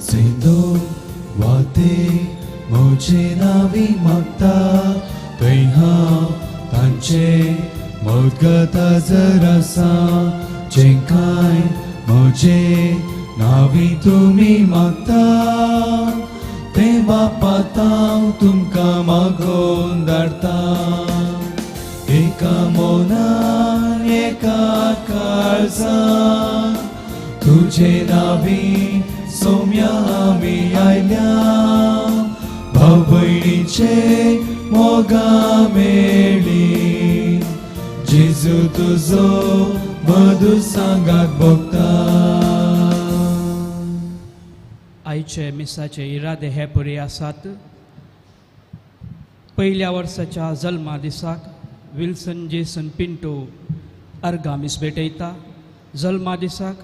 सिंधू वाते म्हजे नावी मागता थंय हांव तांचे मदगत जर आसा जें कांय म्हजे नावी तुमी मागता तें बापात हांव तुमकां मागोवन धाडटा. एका मनान एका काळजान तुजे नावी सोम्या आमी आयल्या भाव भयणीचे मोगा मेळ्ळी जेजू तुजो मधु सांगाक भोगता. आयचे मिसाचे इरादे हे परी आसात. पयल्या वर्साच्या जल्मा दिसाक विल्सन जेसन पिंटो अर्गा मीस भेटयता. जल्मा दिसाक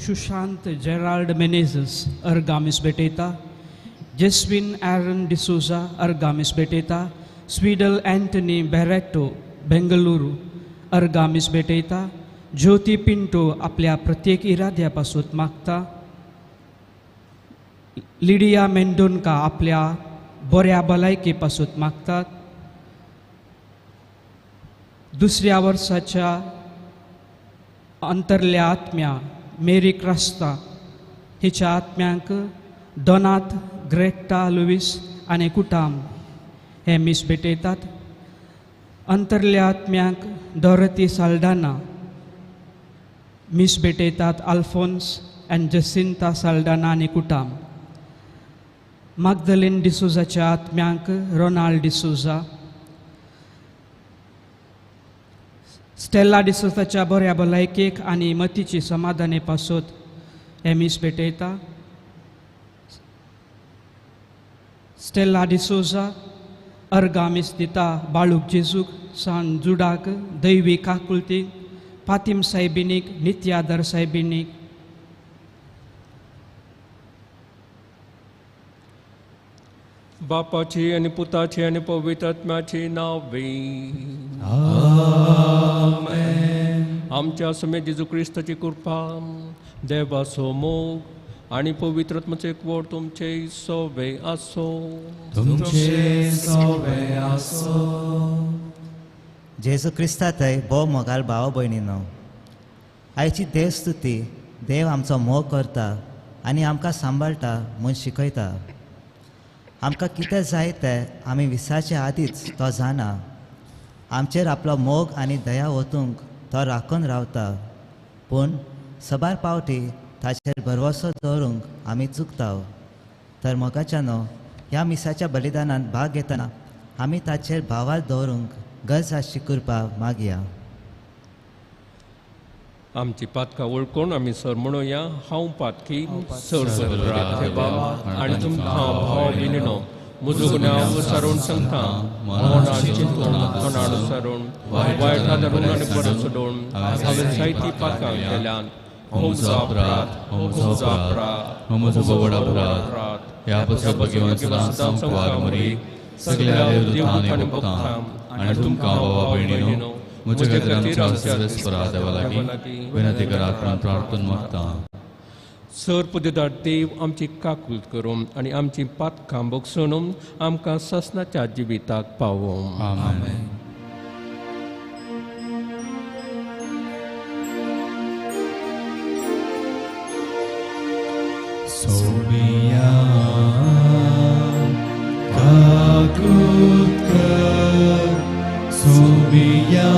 सुशांत जेराल्ड मेनेजस अर्गा मीस भेटयता. जेस्विन एरन डिसोजा अर्गा मीस भेटयता. स्वीडल अँटनी बॅरेटो बेंगलुरू अर्गा मीस भेटयता. ज्योती पिंटो आपल्या प्रत्येक इराद्या पासून मागता. लिडिया मेंडोनका आपल्या बऱ्या भलायके पासून मागतात. दुसऱ्या वर्साच्या अंतरल्या आत्म्या मेरी क्रास्ता हिच्या आत्म्यांक दोनात ग्रेटा लुवीस आनी कुटाम हे मीस भेटयतात. अंतरल्या आत्म्यांक डोरती साल्डाना मीस भेटयतात. आल्फोन्स आनी जसिंता साल्डाना आनी कुटाम. मागदलीन डिसोजाच्या आत्म्यांक रोनाल्ड डिसोजा. स्टेला डिसोजाच्या बऱ्या भलायकेक आनी मतीची समाधाने पासत हे मीस भेटयता. स्टेला डिसोजा अर्गा मीस दिता बाळूक जेजूक, सान जुडाक, दैवी काकुलतीक, पातीम सायबिनीक, नित्यादर सायबिनीक. बापाची आनी पुताची आनी पवित्र आत्म्याची नांवे. आमेन. आमच्या समेत जेजू क्रिस्ताची कृपा, देवाचो मोग आनी पवित्र आत्म्याचो एकवट तुमचे सोवे आसो. तुमचे सोवे आसो. जेजू क्रिस्ता थंय भोव मोगाल भाव भयणीनो, आयची देव स्तुती देव आमचो मोग करता आनी आमकां सांबाळटा म्हूण शिकयता. आमकां कितें जाय तें आमी विसाचे आदींच तो जाणा. आमचेर आपलो मोग आनी दया ओतूंक तो राखून रावता, पूण सबार पावटी ताचेर भरवसो दवरूंक आमी चुकता. तर मोगाच्यानो, ह्या मिसाच्या बलिदानान भाग घेतना आमी ताचेर भावार दवरूंक गरज आसची कृपा मागया. आमची पातकां वळखून आमी सर म्हणुया, हांव पातकी सर आनी तुमकां भाव विननो म्हजो गुन्यांव सारून सांगता, मनान चिंतून तोंडान सारून वायट धरून आनी बरो सोडून हांवें जायतीं पातकां केल्यान. म्हजो अपराध, म्हजो अपराध, म्हजो व्हड अपराध. ह्या पासून भगवान सदां संवसार मरी सगळ्या देवदूतांनी भोगता आनी तुमकां भावा भयणीनो म्हजे खातीर आमच्या सर्वेस्परा देवा लागीं विनंती करात म्हूण प्रार्थना मागता. सर पुदेदार देव आमची काकूत करून आनी आमची पातकां भोगसून आमकां सासणाच्या जिविताक पावोवं. आमेन. सोमिया काकूत कर, सोमिया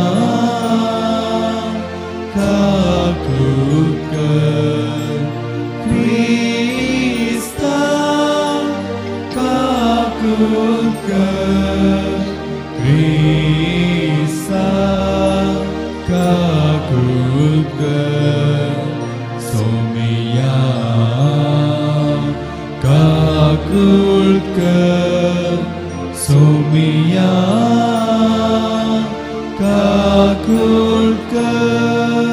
काकूत कर, क्रिस्ता काकूत कर, क्रिस्ता काकूत कर, सोमिया काकूत कर, सोमिया काकूत कर.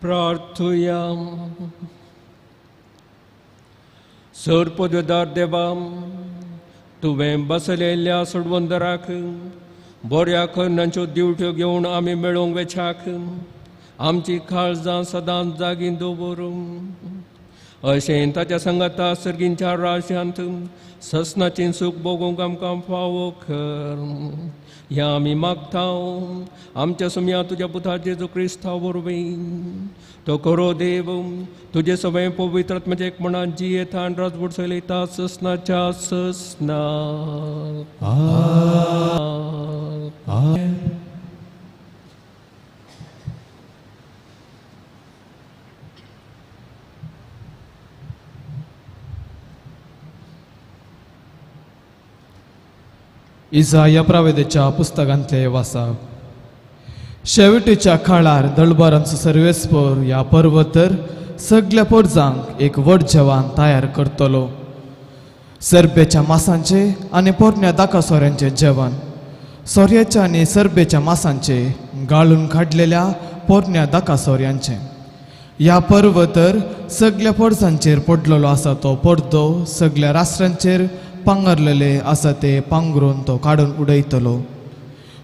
प्रार्थुया. सर पदवेदार देवा, तुवें बसलेल्या सोडवंदराक बऱ्या करणांच्यो दिवट्यो घेवन आमी मेळोवंक वेच्याक आमची काळजां सदांच जागी दवरूं अशें ताच्या संगाता सर्गींच्या राज्यांत ससनाचें सूख भोगूंक आमकां फावो कर. ह्या आमी मागता आमच्या सुम्या तुज्या पुता जेजू क्रिस्ता वरवीं. तो खरो देव तुजे सगळें पवित्र आत्म्याचें एकपणान जियेता आनी राजवट चलयता ससनाच्या ससना. इजाया प्रावेदेच्या पुस्तकांतले वासाप. शेवटेच्या काळार दळबारांचो सर्वेस्पर ह्या पर्वतर सगल्या पोरजांक एक व्हड जेवण तयार करतलो. सरबेच्या मासांचे आनी पोरण्या दाका सोऱ्यांचे जेवण, सोऱ्याच्या आनी सरबेच्या मासांचे गाळून काडलेल्या पोरण्या दाका सोऱ्यांचे. ह्या पर्वतर सगल्या पोरजांचेर पडलेलो आसा तो पडदो सगल्या राष्ट्रांचेर पांगरलेले आसा ते पांगरून तो काडून उडयतलो.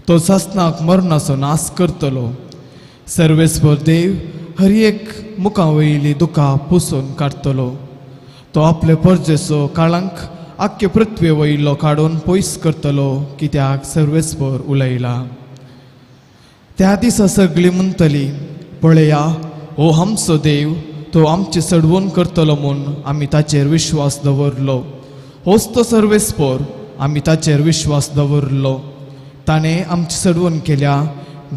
तो सासनाक मरणाचो नाश करतलो. सर्वेस्पर देव हर एक मुखा वयली दुकां पुसून काडटलो. तो आपले परजेचो काळांक आख्खे पृथ्वे वयलो काडून पयस करतलो, कित्याक सर्वेस्पर उलयला. त्या दिसा सगळीं म्हणटली, पळया हो आमचो देव, तो आमची सडवून करतलो म्हूण आमी ताचेर विश्वास दवरलो. होच तो सर्वेस्पर, आमी ताचेर विश्वास दवरलो. ताणें आमची सडवून केल्या,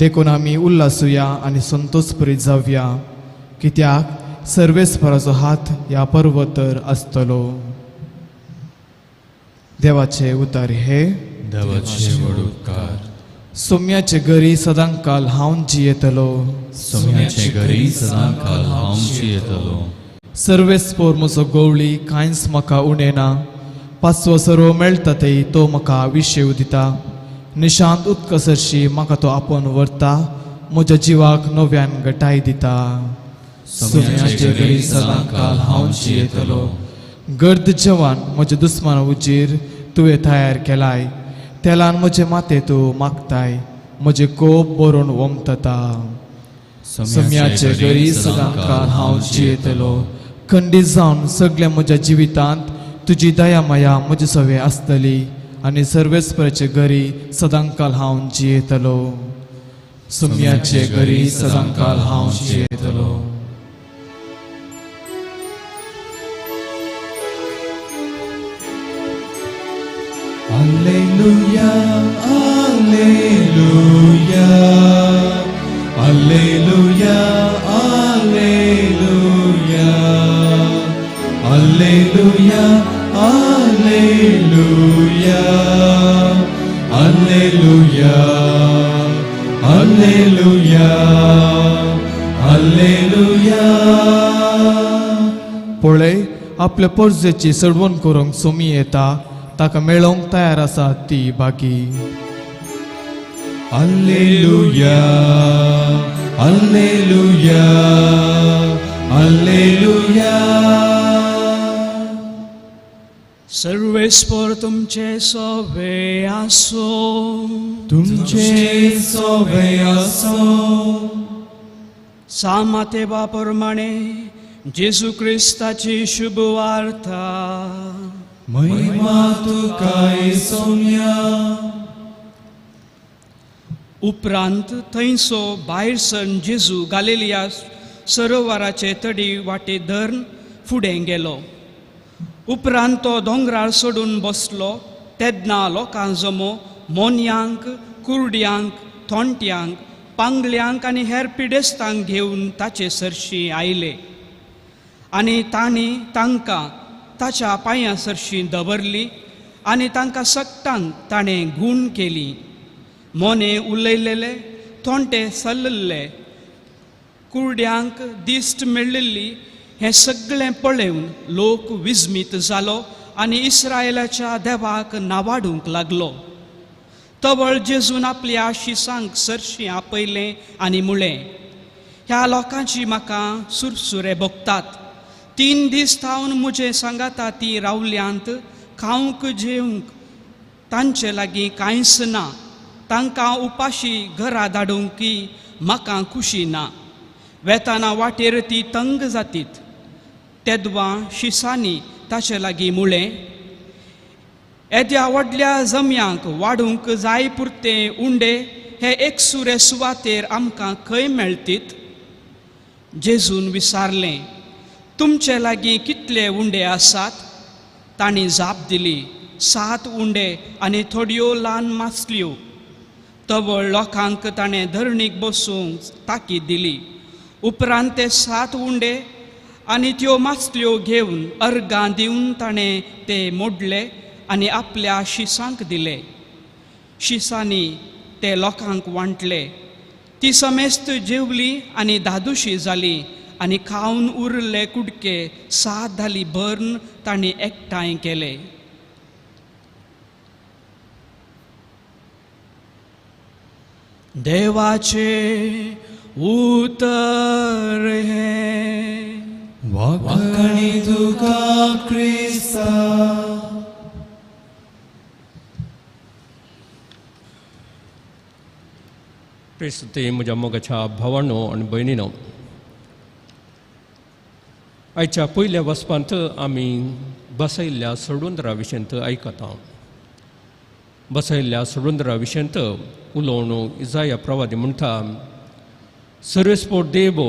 देखून आमी उल्हासुया आनी संतोषप्रीत जावया, कित्याक सर्वेस्पराचो हात ह्या पर्वतर आसतलो. देवाचे उतार हे. देवाचे व्हड उपकार. सोम्याचे घरी सदांकाल हांव जियेतलो. सोम्याचे घरी सदांकाल हांव जियेतलो. सर्वेस्पर म्हजो गवळी, कांयच म्हाका उणें ना. पाचवो सर्व मेळटा ते तो म्हाका विशेव दिता. निशांत उदका सरशी म्हाका तो आपोवन व्हरता, म्हज्या जिवाक नव्यान गटाय दिता. सोम्याचे घरी सदांकाल हांव जियेतलो. गर्द जेवण म्हज्या दुस्माना उजीर तुवें तयार केलाय. तेलान म्हजें माथें तूं मागताय, म्हजें कोप बरोवन ओमतता. सोम्याचे घरी सदांकाल हांव जियेतलो. खंडीत जावन सगळ्या म्हज्या जिवितांत तुजी दया माया म्हजे सवे आसतली आनी सर्वेस्पराचे घरी सदांकाल हांव जियेतलो. सोम्याचे घरी सदांकाल हांव जियेतलो. Alleluia, Alleluia, Alleluia, Alleluia, Alleluia, Alleluia, Alleluia, Alleluia, Alleluia. पळय आपल्या परजेची सडवण करूंक सोमी येता, ताका मेळोवंक तयार आसा ती बाकी. Alleluia, Alleluia, Alleluia. सर्वेस्पर तुमचे सवे आसो. तुमचे सवे आसो. सामातेबा प्रमाणे जेजू क्रिस्ताची शुभ वार्ता. महिमा तुका सोम्या. उपरांत थंयसो भायर सरून जेजू गालिलिया सरोवराचे तडी वाटे धरून फुडें गेलो. उपरांत तो दोंगरार सोडून बसलो. तेन्ना लोकां जमो मोन्यांक, कुर्ड्यांक, थोंट्यांक, पांगल्यांक आनी हेर पिडेस्तांक घेवन ताचे सरशीं आयले आनी तांणी तांकां ताच्या पांयां सरशीं दवरली आनी तांकां सगटांक ताणें गूण केली. मोने उलयलेले, थोंटे सल्लले, कुर्ड्यांक दिश्ट मेळिल्ली हें सगळें पळोवन लोक विस्मीत जालो आनी इस्रायलाच्या देवाक नावाडूंक लागलो. तवळ जेजून आपल्या शिसांक सरशीं आपयलें आनी म्हळें, ह्या लोकांची म्हाका सुरसुरे भोगतात. 3 दीस थावन म्हजे सांगाता ती रावल्यांत, खावंक जेवंक तांचे लागीं कांयच ना. तांकां उपाशी घरा धाडूंक की म्हाका खुशी ना. वेताना वाटेर ती तंग जातीत. तेदवां शिसांनी ताचे लागीं मुळें, येद्या व्हडल्या जम्यांक वाडूंक जाय पुरते उंडे हे एकसुरे सुवातेर आमकां खंय मेळटीत? जेजून विचारलें, तुमचे लागीं कितले उंडे आसात? तांणी जाप दिली, 7 उंडे आनी थोड्यो ल्हान मासल्यो. तवळ लोकांक ताणें धरणीक बसूंक ताकीद दिली. उपरांत ते 7 उंडे आनी त्यो मासल्यो घेवन अर्गां दिवन ताणें ते मोडले आनी आपल्या शिसांक दिले. शिसांनी ते लोकांक वांटले. ती समेस्त जेवली आनी धादोशी जाली आनी खावन उरले कुडके 7 धाली भरून तांणी एकठांय केले. देवाचे उतर हें. वाखाणी तुका क्रिस्ता. क्रिस्ती म्हज्या मोगाच्या भावानो आनी भयणीनो, आयच्या पयल्या वचपांत आमी बसयल्ल्या सोडुंद्रा विशयंत आयकता. बसयल्ल्या सोडुंद्रा विशयंत उलोवन इजाया प्रवादी म्हणटा, सर्वेस्पोर देव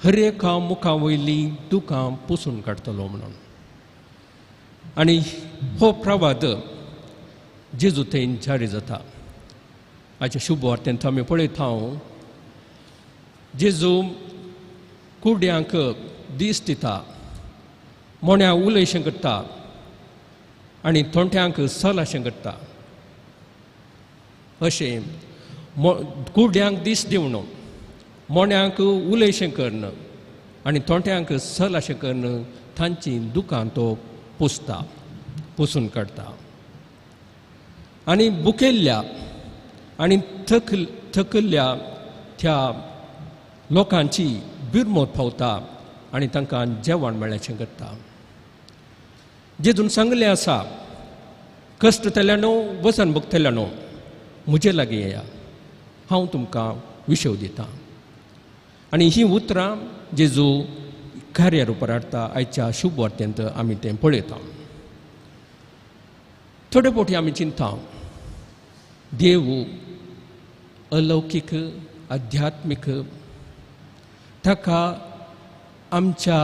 हर एका मुखा वयली दुकां पुसून काडटलो म्हणून. आनी हो प्रवाद जेजू थंय जारी जाता. आयच्या शुभ वार्तेंत आमी पळयता, जेजू कुड्यांक दीस दिता, मोण्या उलयशें करता आनी थोंट्यांक सलाशें करता. अशें कुड्यांक दीस दिवन, मोण्यांक उलयशें करून आनी थोंट्यांक सलाशें करून तांची दुकां तो पुसता, पुसून काडटा. आनी बुकेल्ल्या आनी थकल्ल्या त्या लोकांची बिरमोत पावता आनी तांकां जेवण मेळ्ळ्याचें करता. जेजून सांगलें आसा, कश्ट जाल्यानो वजन भोगतल्यानो म्हजे लागीं येया, हांव तुमकां विशव दितां. आनी हीं उतरां जेजू कार्य रुपार हाडटा. आयच्या शुभ वार्तेंत आमी तें पळयता. थोडे फावटी आमी चिंता, देव अलौकीक आध्यात्मीक, ताका आमच्या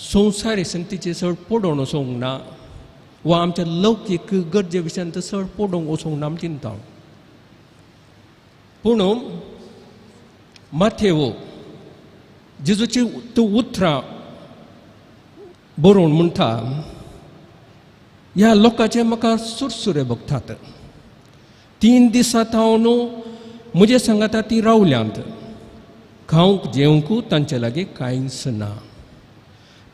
संवसारी संगतीचेर चड पडोवन वचूंक ना वा आमच्या लौकीक गरजे विशयांत चड पडोवंक वचूंक ना आमी चिंता. पूण माथेव जेजूची तूं उतरां बरोवन म्हणटा, ह्या लोकांचे म्हाका सुरसुरे भोगतात. 3 दिसां थावन म्हजे सांगाता ती रावल्यांत, खावंक जेवंक तांचे लागीं कांयच ना,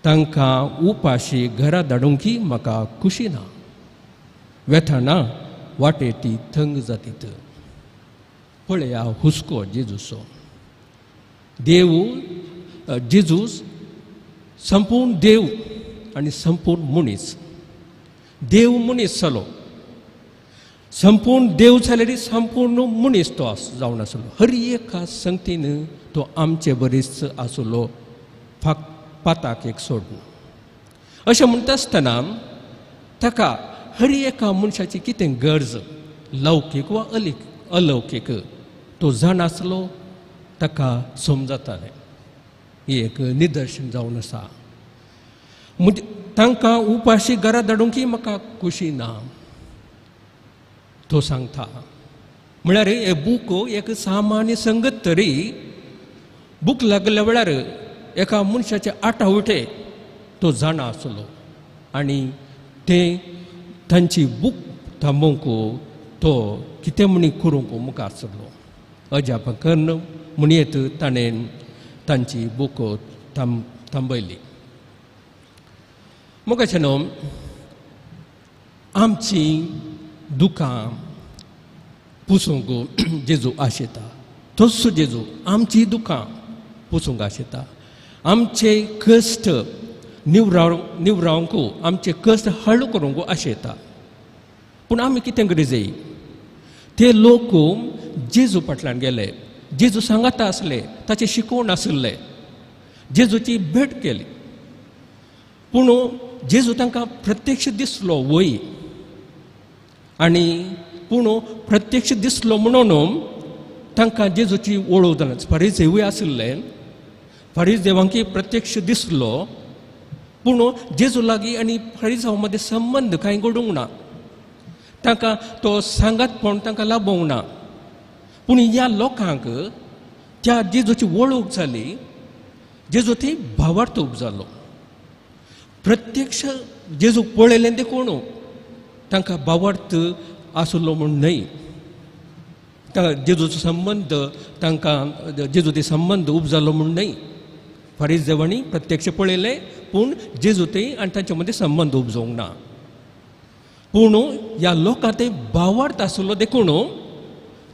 तांकां उपाशी घरा धाडूंकी म्हाका खुशी ना, वेताना वाटे ती थंग जातीत. पळया हुस्को जेजूचो. देव जेजूस संपूर्ण देव आनी संपूर्ण मनीस. देव मनीस जालो, संपूर्ण देव जाल्यार संपूर्ण मनीस तो जावन आसलो. हर एका संगतीन तो आमचे बरीच आसलो, फक्त पाताक एक सोडून. अशें म्हणटा आसतना ताका हर एका मनशाची कितें गरज, लौकीक वा अलौकीक, तो जाण आसलो, ताका समजतालें. ही एक निदर्शन जावन आसा. म्हणजे तांकां उपाशी घरा धाडूंक म्हाका खुशी ना, तो सांगता. म्हळ्यार हे बूक एक सामान्य संगत तरी बूक लागल्या वेळार एका मनशाचे आटावटे तो जाणा आसलो आनी ते तांची बूक थांबोवंक तो कितें म्हणी करूंक मुखार आसलो. अजाप करून म्हणयेत ताणें तांची बूक थांबयली. मोगाचे न्हू, आमची दुकां पुसूंक जेजू आशेता. तोच जेजू आमची दुकां पुसूंक आशेता. आमचे कश्ट निवरावंक, आमचे कश्ट हळू करूंक आशेता. पूण आमी कितें करी जाय? ते लोक जेजू फाटल्यान गेले जेजू सांगाता आसले, ताचें शिकोवण आशिल्लें, जेजूची भेट केली. पूण जेजू तांकां प्रत्यक्ष दिसलो वय, आनी पूण प्रत्यक्ष दिसलो म्हणून तांकां जेजूची वळख जाली. फरिजेवूय आशिल्ले, फरिजेवांकी प्रत्यक्ष दिसलो, पूण जेजू लागीं आनी फरिजांव मदीं संबंद कांय घडूंक ना, तांकां तो सांगातपण तांकां लाबोवंक ना. पूण ह्या लोकांक त्या जेजूची वळख जाली, जेजू थंय भावार्थ उब जालो. प्रत्यक्ष जेजू पळयलें देखून तांकां भावार्थ आसलो म्हूण न्हय, जेजूचो संबंद तांकां जेजू ते संबंद उब जालो म्हूण न्हय. फरिजेवांनी प्रत्यक्ष पळयलें, पूण जेजू थंय आनी तांचे मदीं संबंद उपजोवंक ना. पूण ह्या लोकां थंय भावार्थ आसलो देखून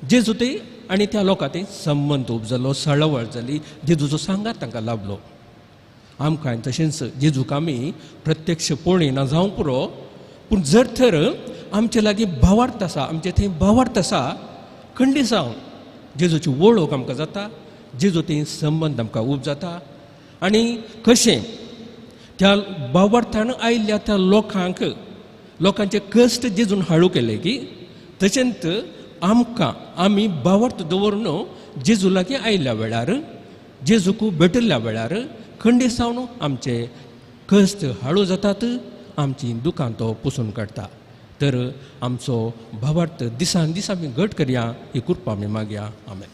जेजू थंय आनी त्या लोकां थंय संबंद उब जालो, सळवळ जाली, जेजूचो सांगात तांकां लाबलो. आमकां तशेंच जेजूक आमी प्रत्यक्ष पळयना जावंक पुरो, पूण जर तर आमचे लागीं भावार्थ आसा, आमचे थंय भावार्थ आसा, खंडीत जावन जेजूची वळख आमकां जाता, जेजू थंय संबंद आमकां उब जाता. आनी कशें त्या भावार्थान आयिल्ल्या त्या लोकांक लोकांचे कश्ट जेजून हाळू केले की, तशेंच आमकां आमी भावार्थ दवरून जेजू लागीं आयिल्ल्या वेळार, जेजूक भेटिल्ल्या वेळार खंडीत जावन आमचे कश्ट हाळू जातात, आमची दुकां तो पुसून काडटा. तर आमचो भावार्थ दिसान दीस आमी घट करया, ही कृपा आमी मागया. आमेन.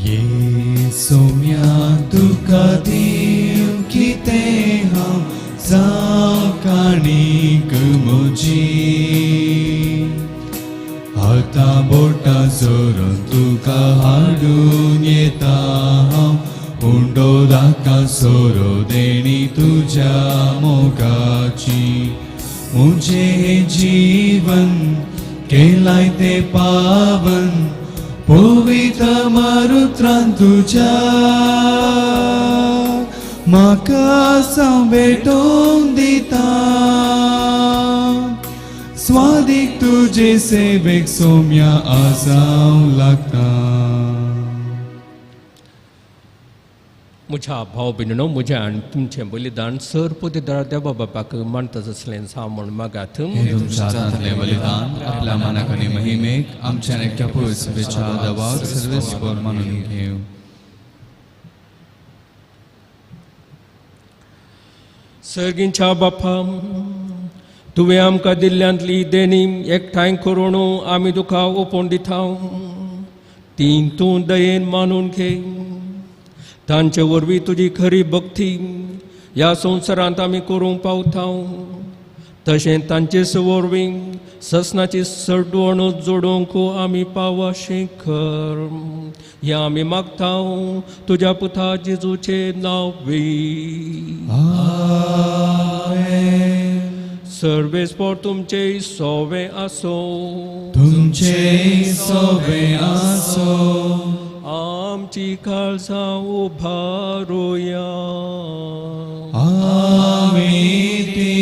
ये सोम्या तुका दिव कितें हांव जावं काणीक म्हजी, हातां बोटां जोरून तुका हाडून येता हांव, उंडो दाका सोरो देणी तुज्या मोगाची. म्हजें जीवन केलाय तें पावन पवित्र मारुत्रान तुज्या, म्हाका साव भेटोवन दिता, स्वादीक तुजे सेवेक सोम्या आसाव लागता. म्हज्या भाव भयणीनो, म्हजें आनी तुमचें बलिदान सर पवित्र देवा बापाक मानता आसलें जावं म्हूण मागात. तुमच्या हातांतलें बलिदान आपल्या मानाक आनी महिमेक आमच्या एकट्या पवित्र देवाक सर्वेस्पर मानून घेवं. सर्गींच्या बापा, तुवें आमकां दिल्ल्यांतली देणी एकठांय करून आमी तुका ओपोवन दिता, ती तूं दयेन मानून घे. तांचे वरवीं तुजी खरी भक्ती ह्या संवसारांत आमी करूंक पावता, तशें तांचे वरवीं ससनाची सडवण जोडूंक आमी पावाशें कर, हें आमी मागता तुज्या पुता जेजूचे नांवी. सर्वेस्पर तुमचे सोवे आसो, तुमचे सोवे आसो. आमची काळजां उबारुया, आमी ती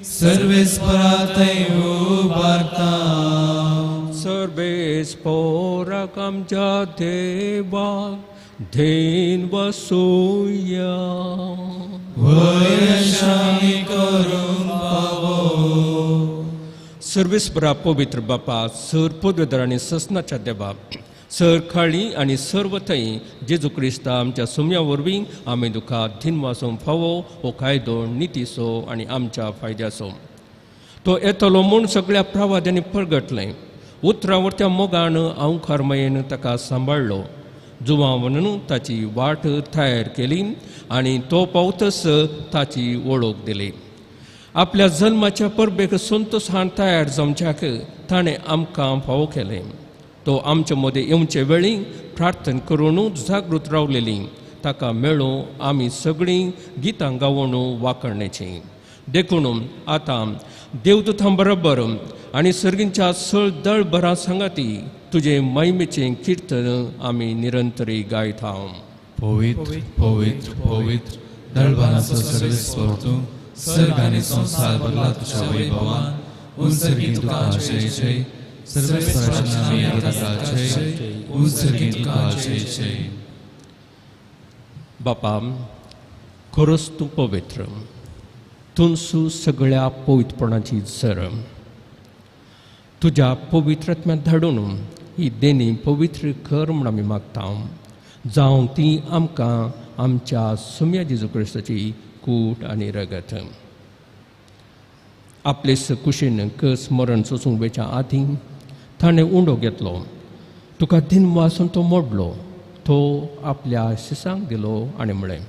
सर्वेस्परा थंय उबारता. सर्वेस्पराक आमच्या देवाक धेन वसुया, वयशानी करूंक पावो. सर्वेस्परा पवित्र बापा, सर पदवेदार आनी ससनाच्या देवा, सर खाळी आनी सर्व थंय जेजू क्रिस्ता आमच्या सुम्या वरवीं आमी तुका धिनवासूंक फावो हो कायदो नितीचो आनी आमच्या फायद्याचो. तो येतलो म्हूण सगळ्या प्रवाद्यांनी परगटलें, उतरां वरत्या मोगान अंखारमयेन ताका सांबाळ्ळो, जुवां म्हणून ताची वाट तयार केली आनी तो पावतस ताची वळख दिली. आपल्या जल्माच्या परबेक संतोशान तयार जावच्याक ताणें आमकां फावो केलें. तो आमचे मदें येवचे वेळी प्रार्थना करून जागृत रावलेली ताका मेळूं आमी सगळीं गितां गावून वाकरणेचीं. देखून आतां देवदूतां बरोबर आनी सर्गींच्या सळ दळभरा सांगाती तुजे महिमेचें किर्तन आमी निरंतरी गायता. पवित्र पवित्र पवित्र दळभाराचो सर्वेस्पर तूं, सर्ग आनी संवसार भरला तुज्या वैभवान. उंचर्गी तुका जय जय, सर्वेस्पराच्या नांवान तुका जय, उंचर्गी तुका जय जय. बापा, खरोच तूं पवित्र, तुमसू सगळ्या पवित्रपणाची सर. तुज्या पवित्रत्म्यात धाडून ही देणी पवित्र कर म्हूण आमी मागता, जावं ती आमकां आमच्या सुम्या जेजू क्रिस्ताची कूट आनी रगत. आपले कुशीन कस मरण सोसूंक वेच्या आदीं ताणें उंडो घेतलो, तुका दिनवासून तो मोडलो, तो आपल्या शिसांक दिलो आनी म्हळें,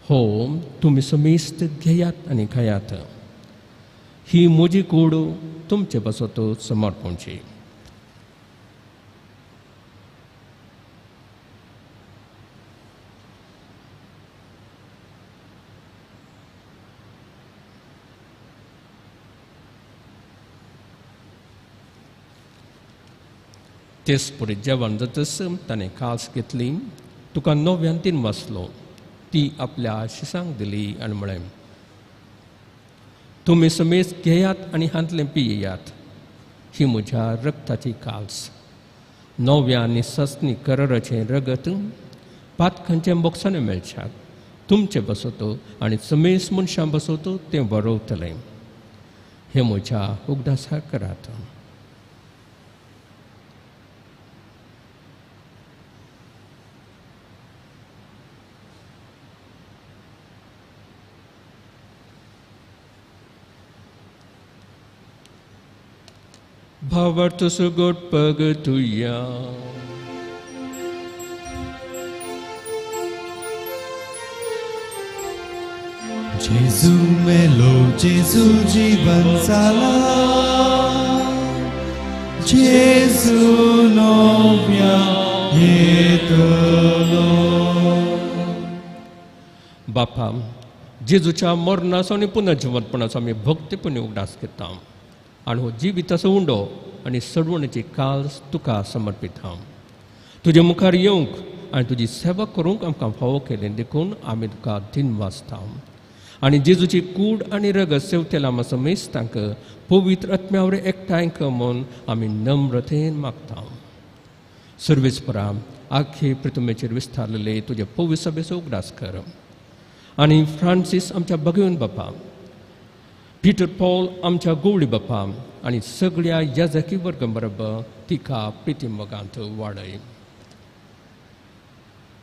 हो तुमी समेस्त घेयात आनी खायात, ही म्हजी कूड तुमचे पासत समर्पणची. तेच परी जेवण जातच ताणें कास घेतली, तुका नव्यान तीन वाचलो, ती आपल्या शिसांक दिली आनी म्हळें, तुमी समेज घेयात आनी हांतलें पियेयात, ही म्हज्या रक्ताची काल्स, नव्या आनी सस्नी कराराचें रगत पातकांचें बोक्सांनी मेळच्याक तुमचें बसोतो आनी समेज मनशां बसोतो तें बरोवतलें. हें म्हज्या उगडासाक करात. भावार्थ सुगोट पगतुया. जेजू मेलो, जेजू जीवन जाला, जेजू नव्या येतलो. बापा, जेजूच्या मरणाचो आनी पुनर्जिवंतपणाचो आमी भक्तीपणी उगडास घेता आनी हो जिविताचो उंडो आनी सडवणेची काल्स तुका समर्पिता. तुजे मुखार येवंक आनी तुजी सेवा करूंक आमकां फावो केलें देखून आमी तुका दिनवासता. आनी जेजूची कूड आनी रगत सेवतेला आमकां समेस्तांक पवित्र आत्म्या वरवीं एकठांय कर म्हूण आमी नम्रतेन मागता. सर्वेस्परा, आख्खे पृथ्वीचेर विस्तारलेले तुजे पवित्र सभेचो उगडास कर आनी फ्रांसीस आमच्या भगवन बापा, पीटर पॉल आमच्या गोवळी बापा आनी सगळ्या याजकी वर्गां बरोबर तिका प्रिती मोगांत वाडय.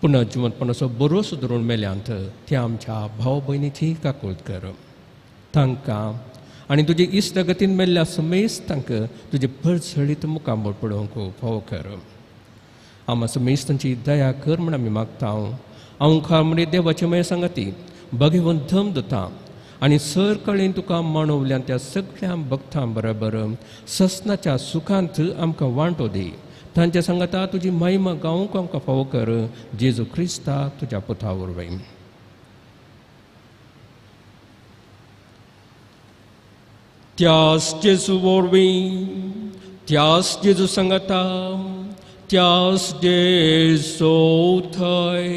पुनः जिवंतपणाचो बरोसो धरून मेल्यांत त्या आमच्या भाव भयणीची काकूळट कर. तांकां आनी तुजे इश्टगतीन मेल्ल्या समेस्त तांकां तुजे परजळीत मुखामळ पळोवंक फावो कर. आमा समेस्तांची दया कर म्हूण आमी मागता. हांव मुखार म्हणजे देवाचे मये सांगती भगवंत धम दिता आनी सर कळेन तुका मानवल्यान त्या सगळ्या भक्तां बरोबर ससनाच्या सुखांत आमकां वांटो दी. तांच्या सांगाता तुजी महिमा गावंक आमकां फावो कर. जेजू क्रिस्ता तुज्या पुता वरवीं. त्यास जेजू वरवीं, त्यास जेजू सांगाता, त्यास जेजू थंय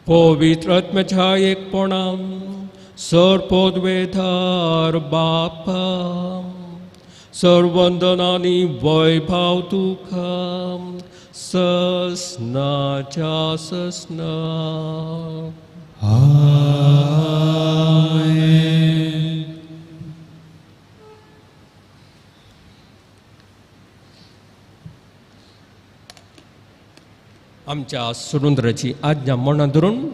पवित्र आत्म्याच्या एकपणान सर पदवेधार बापा, सर्वंदनानी वैभव तुका ससनाच्या ससना. आमेन. आमच्या सुरुंद्राची आज्ञा मनां धरून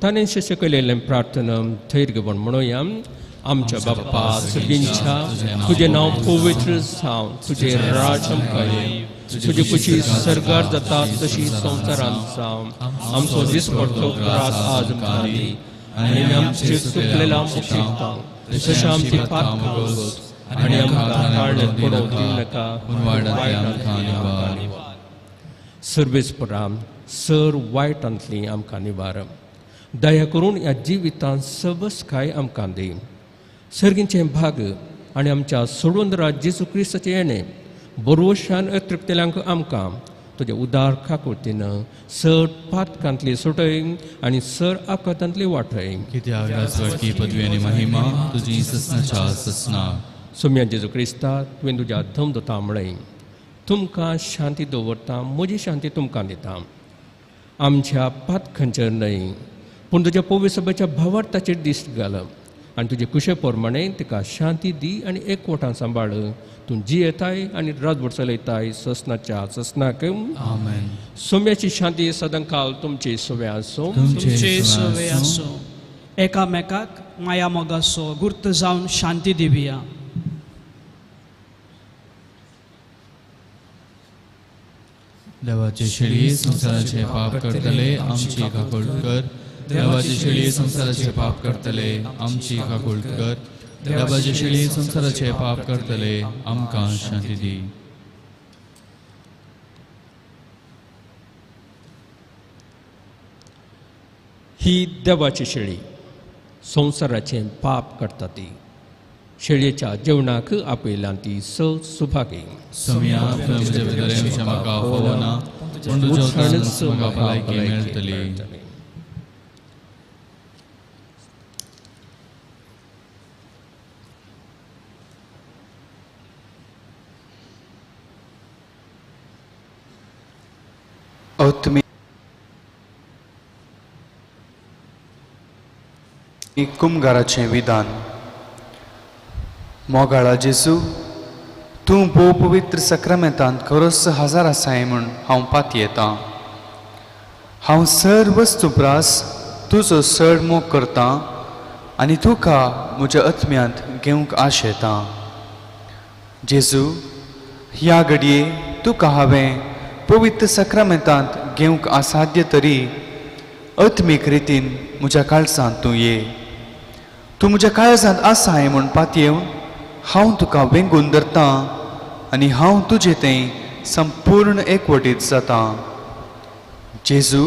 ताणें शिष्य केलेलें प्रार्थना थैर घेवन म्हणुया. आमच्या बापा सर्गींच्या, तुजें नांव पवित्र जावं, तुजें राज आमकां येवं, तुजी खुशी सर्गार जाता तशी संवसारांत जावं. आमचो दिसपडतो ग्रास आज आमकां दी आनी आमचे चुकलेल्या आमकां तशें आमची पातकां आनी आमकां ताळ्यांत पडोवंक दिवं नाका, वायटांतली आमकां निवार. सर्वेस्परा, सर वायटांतली आमकां निवार. दया करून ह्या जिवितांत सबसकाय आमकां दी. सर्गींचें भाग आनी आमच्या सोडून जेजू क्रिस्ताचें येणें बरोशान अतृप्तल्यांक आमकां तुज्या उदार काकुळतीन सर पातकांतली सुटय आनी सर अपघातांतली वाटय. कित्याक राजवटकी पदवी आनी महिमा तुजी ससनाच्या ससना. सोम्या जेजू क्रिस्ता, तुवें तुज्या धमदता म्हळें, तुमकां शांती दवरता, म्हजी शांती तुमकां दिता. आमच्या पातकांचेर न्हय पूण तुज्या पवित्र सभेच्या भावार्थाचेर दिश्ट घाल आनी तुजे कुशे प्रमाणे तिका शांती दी आनी एकवटान सांबाळ. तूं जियेताय आनी राजवट चलयताय ससनाच्या ससनाक. आमेन. सोम्याची शांती सदांकाल तुमची सोवे आसूं. तुमचे सोवे आसूं. एकामेकाक माया मोगाचो गुर्त जावन शांती दिवया. देवाचे शेळी संवसाराचे पाप करतले आमची काकूळ कर. देवाचे शेळी संवसाराचे पाप करतले आमची काकूळ कर. देवाचे शेळी संवसाराचे पाप करतले आमकां शांती दी. ही देवाची शेळी संवसाराचें पाप करता ती शेळयेच्या जेवणाक आपयल्यान ती स सुभागी. सोम्या तुज्या भितर म्हाका फावना पूण तुज्या म्हाका भलायकी मेळटली. कुमगाराचें विधान. मोगाळा जेजू, तूं भोव पवित्र सक्रामेंतांत खरोच हजार आसाय म्हूण हांव पातयेतां. हांव सर वस्तू प्रास तुजो चड मोग करतां आनी तुका म्हज्या आत्म्यांत घेवंक आशेतां. जेजू, ह्या घडये तुका हांवें पवित्र सक्रामेंतांत घेवंक असाध्य तरी आत्मीक रितीन म्हज्या काळजांत तूं ये. तूं म्हज्या काळजांत आसाय म्हूण पातयेवन हांव तुका वेंगून धरतां आनी हांव तुजे तें संपूर्ण एकवटीत जातां. जेजू,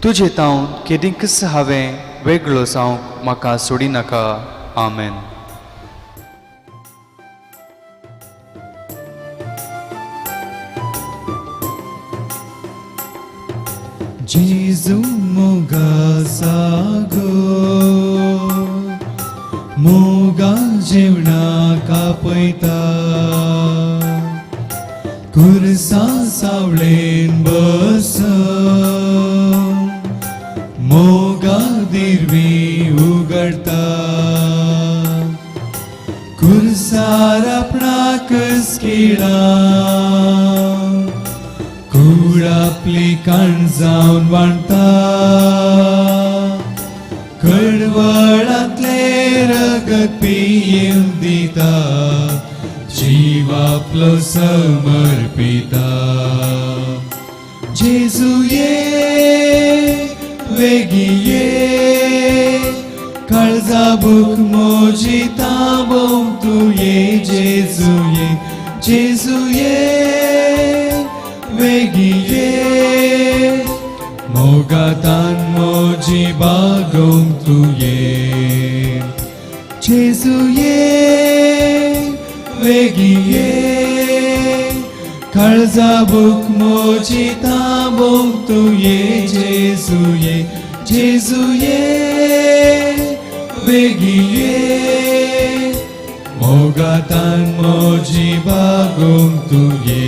तुजे तावन केदींकच हांवें वेगळो जावंक म्हाका सोडिनाका. आमेन. जेजू मोगा सागो मोगा जेवणा कापयता कुरसा सावळेन बस मोगा दिरवी उगडता कुरसार आपणाकच किळा कूड आपली काण जावन वाणता कडवळांतले रगत पियेवन दिता जीव आपलो समर्पिता. जेजू ये वेगी ये काळजा भूक म्हजी तांबोवंक तूं ये. जेजू ये, जेजू ये वेगी ये मोगातान म्हजी बागोवंक तूं ये. जेजू ये वेगी ये काळजा भूक म्हजी तांबोवंक तूं ये. जेजू ये, जेजू ये वेगी ये मोगातान म्हजी बागोवंक तूं ये.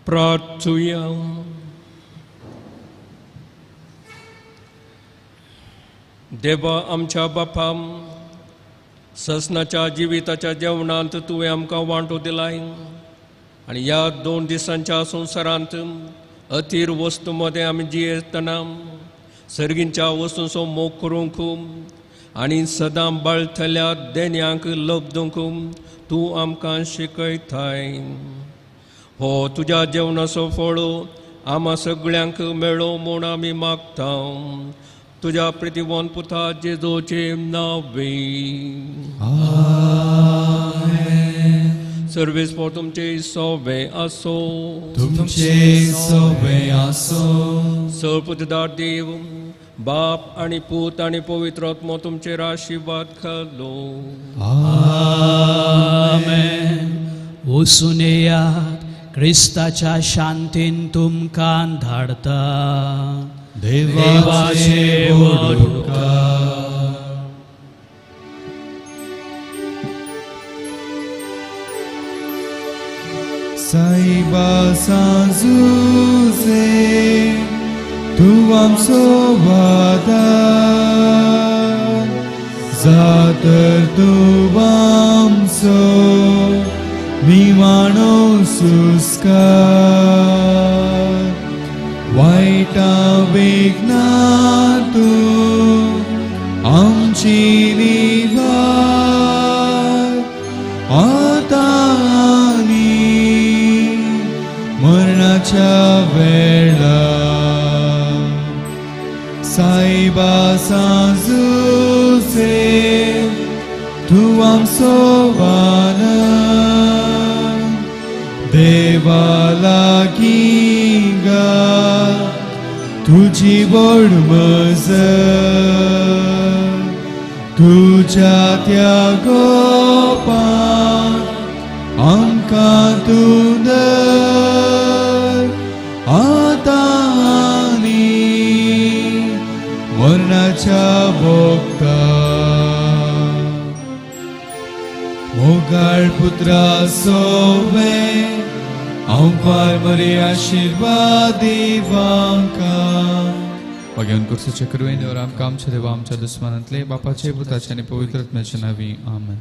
प्रार्थुया. देवा आमच्या बापा, ससनाच्या जिविताच्या जेवणांत तुवें आमकां वांटो दिलाय आनी ह्या 2 दिसांच्या संवसारांत अथीर वस्तू मदें आमी जियेतना सर्गींच्या वस्तूंचो मोग करूंक आनी सदां बाळथल्या देण्यांक लब्दूंक तूं आमकां शिकयताय. हो तुज्या जेवणाचो फळ आमा सगळ्यांक मेळो म्हूण आमी मागता. तुज्या प्रितिवन पुता जेजूचे नावे सर्वेस्पोर तुमचे सोवे आसो तुमचे सोवे आसो. सर्वपुतदार देव बाप आनी पूत आनी पवित्र आत्मो तुमचेर आशिर्वाद घालो. आमेन. वचून येयात, क्रिस्ताच्या शांतीन तुमकां धाडता. देवाचे व्हड उपकार. साईबा सांजुसे तूं आमचो वादार जातर तूं आमचो निमाणो सुस्कार वायटा विघ्ना तूं आमची निवार आतां आनी मरणाच्या वेळार. साईबा सांजुसे तूं आमचो वानर देवा लागीं गा तुजी व्हड मजत तुज्या त्या गोपान आमकां तूं धर आतां आनी मरणाच्या वखदार. मोगाळ पुत्रा सोवे हांव पारमरे आशिर्वाद दिवांकां. भगवान कुर्साचे कृपेन देव आमकां आमच्या देवा आमच्या दुस्मानांतले बापाचे पुताचे आनी पवित्र आत्म्याचे नांवी आमेन.